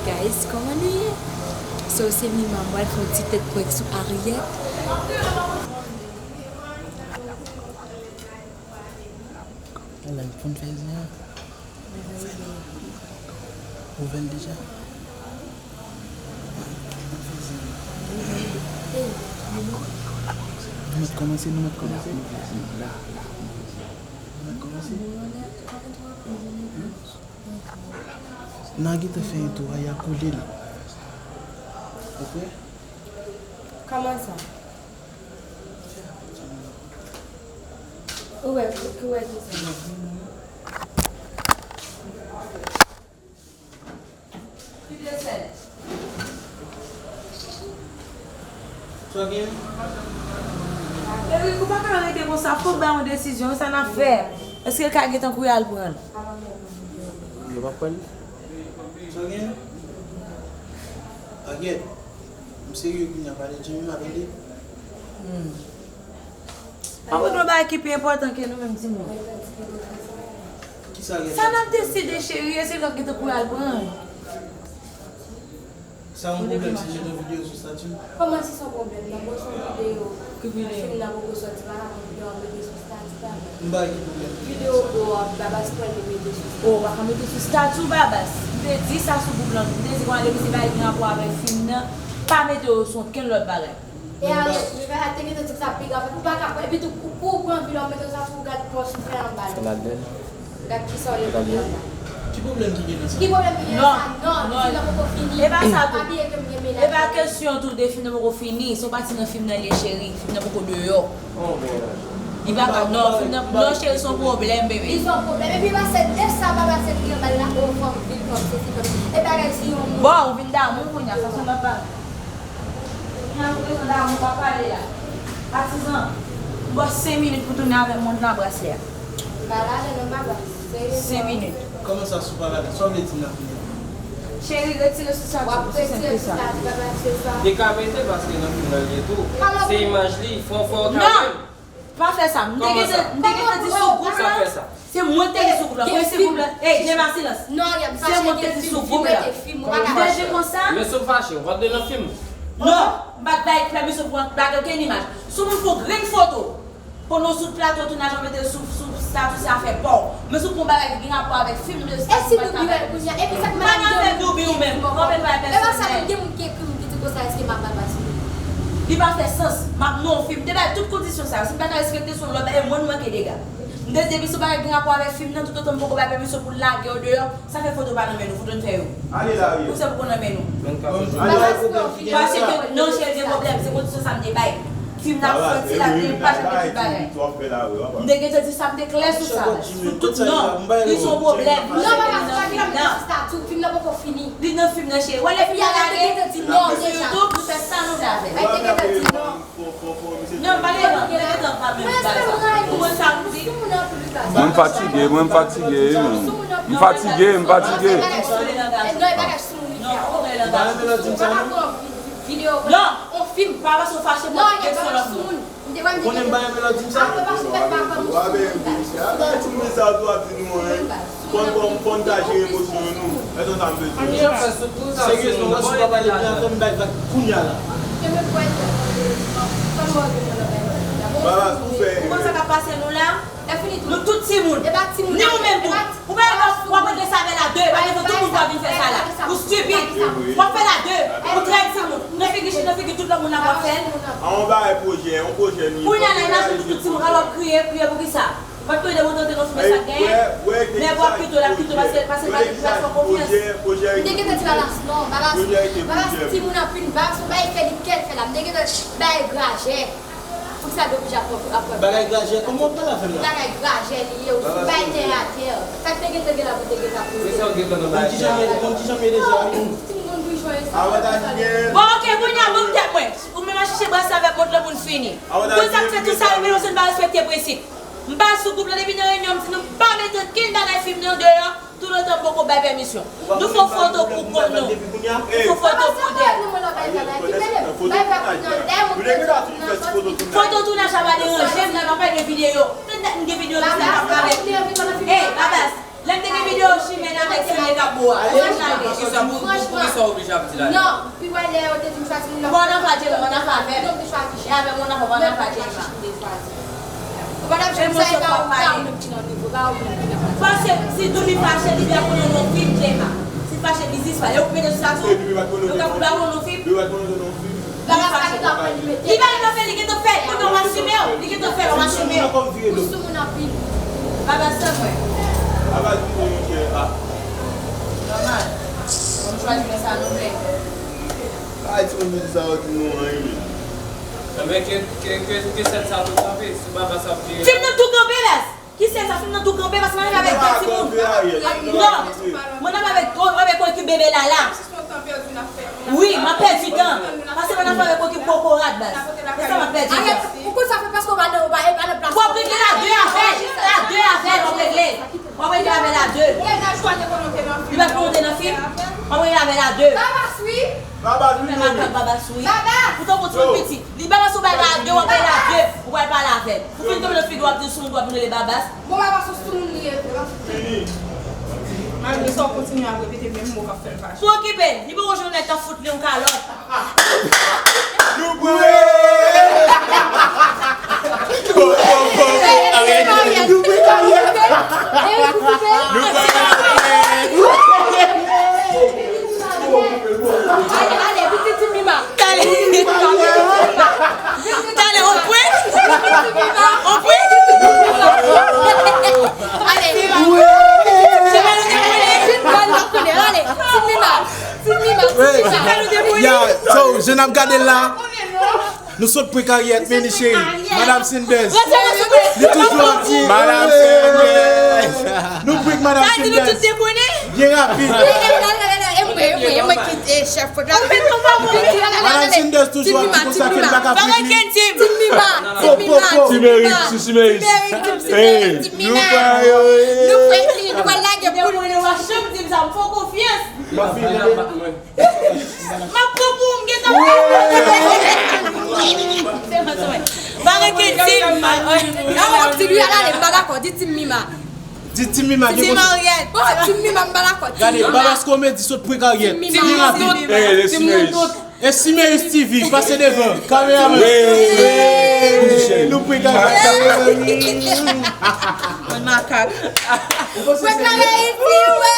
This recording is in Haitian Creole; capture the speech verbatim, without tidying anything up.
Guys, kòman nou ye? So, se Mima, m pral fè yon ti tèt prank sou Ariette. Ala, pou n fè zen an. Ouvè l deja. Nou mèt kòmanse, nou mèt kòmanse. Nou mèt kòmanse. N a gentan fè yon tou a, y a koule l. Ou prè? Kòman sa? Ou wè, ou wè ki sa? Sa gen? Eric, ou pa ka rete konsa, fòk bay yon desizyon, sa n ap fè? Èske l ka gentan kouri al pran l? Yo pa pran l? Sa gen? Aryèt, m serye kounye a, pale Jemima, tande? Hmm. Pa gen yon bagay ki pi enpòtan ke nou menm timoun. Kisa gen? Sa n ap deside, cheri, e se lè w gentan pou al pran. Sa yon pwoblèm si m mete yon videyo sou estati m? Kòman si se yon pwoblèm? Nan bon, se yon videyo. Ki videyo? Fim nan poko sòti, pa ka pran videyo a mete sou estati Babas. M pa gen pwoblèm. Videyo bo a, Babas pral mete sou estati. Oh, w pa ka mete sou estati w, Babas. M te di sa sou gwoup lan tou. M te di kòman depi se bagay ki gen rapò avèk fim nan, pa mete yo sou okenn lòt bagay. E Ariette, men bagay te gentan di sa pi grav. Ou pa ka pran, epi tou, pou, pou ou pran anvi lè w mete sa, pou w gad pòch ou fè anba l. Gad kisa w ye pou anba. Ki pwoblèm ki gen nan sa? Ki pwoblèm ki gen nan sa? Non, non, fim nan poko fini. E pa sa tou. Pa bliye ke m gen mennaj. E pa kesyon tou de fim nan poko fini. Se yon pati nan fim nan li ye, cheri. Fim nan poko deyò. Li pa ka, non, fim nan, non, cheri, se yon pwoblèm, bebe. Li se yon pwoblèm. Epi, pa se de sa, pa pase li anba l la, o fanm vil, fanm sesi, fanm. E bagay si yon moun. Bon, ou vin damou kounye a, sa se yon lòt bagay. Kounya nou bezwen damou pa pale la. Patizan, m ba w senk minit pou tounen avèk mond nan braslè a. M pa ladan non, papa. Serye. Senk minit. Kòman sa, si w pa ladan? Sa w vle di m nan fini? Cheri, retire sou sa, w ap retire sou sa, papa, se sa. Li ka mete paske nan fim nan li ye tou. Se imaj li, fò, fò kanmenm. Pa fè sa. M te gentan, m te gentan di sou gwoup la. Se mwen ki te di sou gwoup la. Premye gwoup la. Ey, Jema, silans. Se mwen ki te di sou gwoup la. M te di konsa. Men si w fache, w ap de nan fim. Non, m pa t bay pèmisyon pou w lage okenn imaj. Si w moun fè yon grenn foto, pandan w sou plato tounaj, w mete l sou, sou estati, sa fè pa w. Men si w pran bagay ki gen rapò avèk fim, nou mete l sou estati, pa t ka bay pèmisyon. Pa nan afè doubi ou menm. Anpil bagay pèsonèl. Gen moun ki ekri m ki di konsa, èske m ap bay pèmisyon? Li pa fè sans. M ap nan yon fim. M te bay tout kondisyon sa yo. Si m pa ka respekte, se yon lòt bagay, e mwen, m manke dega. M te di, depi se yon bagay ki gen rapò avèk fim nan, toutotan m poko bay pèmisyon pou l lage yo deyò, sa fè foto pa nan men nou, foto n fè yo. Poukisa pou konn nan men nou? Paske, non, cheri, gen pwoblèm, se kondisyon sa m te bay. Fim nan ap sòti la, li pa janm gen tout bagay. M te gentan di sa, m te klè sou sa, sou tout non. Li se yon pwoblèm, li se nan fim nan. Fim nan poko fini. Li nan fim nan, cheri. Wè lè fim nan lage, nou sou YouTube, nou fè sa nou vle avè l. Non, m pa gentan, m te gentan pa menm bay sa. Ou konn sa m di? Mwen m fatige, mwen m fatige, wi, menm. M fatige, m fatige. Non, ou pa renmen lè w di m sa, non? Non, on fim, pa paske w fache pou kesyon lòt moun. Konnen m pa renmen lè w di m sa? Fòn, fòn, fòn ta jere emosyon nou. Èske sa m bezwen? Seryezman, wè si w pa pale byen avè m, bay vag kounye a la. Babas, ou fè erè. Ou konn sa k ap pase nou la? Nou tout timoun. Ni ou menm tou. Ou pa wè w ap regle sa avè l a de, pa bezwen tout moun pou ap vin fè sa la. Ou stipid. W ap fè l a de. Ou trè timoun. Nan figi chit, nan figi tout lòt moun la w ap fè l. A yon bagay pwojè, yon pwojè li. Kounye a la, imajine nou tout timoun, alò w ap kriye, kriye poukisa? Patwon de mwen tande nan fime sa k genyen. Nèg w ap kite w, l ap kite w paske, paske l pa gen fè konfyans. M te gentan di Babas non, Babas, Babas timoun anpil, Babas se yon bagay fè li kè l fè la. M te gentan bay grajè. Poukisa l oblije ap pran, ap pran? Bagay grajè, kòman w pale avè m la? Bagay grajè li ye, ou bay tè atè. Sa k te gentan gen la pou te gentan poze. Konn kijan m ye, konn kijan m ye deja, wi. Bon, oke, kounye a, ban m tèt mwen. Ou menm al chèche brase avèk mond lan pou n fini. Ou konn sa k fè tout sa yo, men nou se n pa respekte prensip. M pa sou gwoup la depi nan reyinyon, m di nou pa mete okenn bagay fim nan deyò, toutotan m poko bay pèmisyon. Nou fè yon foto pou kont nou. Nou fè yon foto pou de. Foto tounaj la pa deranje m, nan pa fè de videyo. Petèt m gen videyo ki fèt avèk. Ey, Babas, lè m te gen videyo chimèn avèk Sandra Gabo a, ou menm lage. Sa w oblije ap di la. Non, pi wè lè yo te di m chwazi moun nan. Ou pa nan pa Jemima, ou nan pa avè m. Non, m te chwazi. E avè m ou nan pa, ou pa nan pa Jemima. Ou pa nan Jemima, sa e pa ou, pa ou menm ki nan nivo, pa ou menm ki nan nivo. Paske si Doumi fache, li ap konnen non fim, Jemima. Si fache biznis pa, yo mete sou sa tou. Yo ka pou ba ou non fim. Li pa nan fè, li gentan fè. Kounye a w asime w. Li gentan fè, w asime w. Ou sou moun anpil. Baba san mwen. Nòmal. Bon, m chwazi nan sa nou vle. Ay, ti moun di sa, yo di nou anyen menm. Enben, ke, ke, ke, ke sèn sa tou kanpe, si baba sa ap vire. Fim nan tou kanpe, baz. Ki sèn sa, fim nan tou kanpe, paske mwen avèk de timoun. Non, mwen avèk, oh, mwen avèk ekip bebe la la. Wi, m ap pèdi tan. Paske mwen avèk ekip kokorat, baz. Se sa m ap pèdi tan. Arèt, ou konn sa fè paske w pa nan, w pa, e pa nan plas. W ap regle la de avè l, la de avè l, w ap regle. W ap regle avè l a de. Li pa pou monte nan fim. W ap regle avè l a de. Babas wi. Babas wi. Ou fè makak Babas wi. Babas. Ou tankou timoun piti. Li Babas ou bay la a de, w ap bay la a de. Ou pral pale avè l. Ou fin tonbe nan figi w ap di sou moun w ap rele Babas. Bon, Babas ou sou moun li ye vre. Fini. Malgre sa, w kontinye ap repete menm mo k ap fè l fache. Pou okipe l. Li poko jwenn nèg k ap fout li yon kalòt. Nou prè! Nou prè karyè! Ale, ale, pitit Mima. Talè. Talè, on prank? On prank? Ale. Mwen pa konnen, ale. Ti Mima. Ti Mima, ti Mima. Ya, so, jan n ap gade l la, nou sot prank Ariette, men li cheri. Madam Sanders. Li toujou ap di, Madam Sanders. Nou prank Madam Sanders. Byen rapid. Madam Sanders toujou ap di konsa ke l pa ka prank li. Ti Mima, Ti Mima, Ti Mima. Ti Merit, Ti Merit. Ti Merit, Ti Merit, Ti Mima. Nou prank li, nou pral lage poul. Ou pa janm di m sa, m fè w konfyans. M ap pran pou ou, m gentan. Sèlman, sèlman. Pa rete di m. Nan w ap di li, al ale, m pa dakò. Di Team Mima. Di Team Mima, gen konsa. Team Ariette. Oh, Team Mima, m pa dakò. Gade, Babas Comedy sot prank Ariette. Team Mima. Team Mima. E Simeus T V, pase devan. Kameraman. Nou prank Ariette. Mwen makak. Prank la reyisi, wi.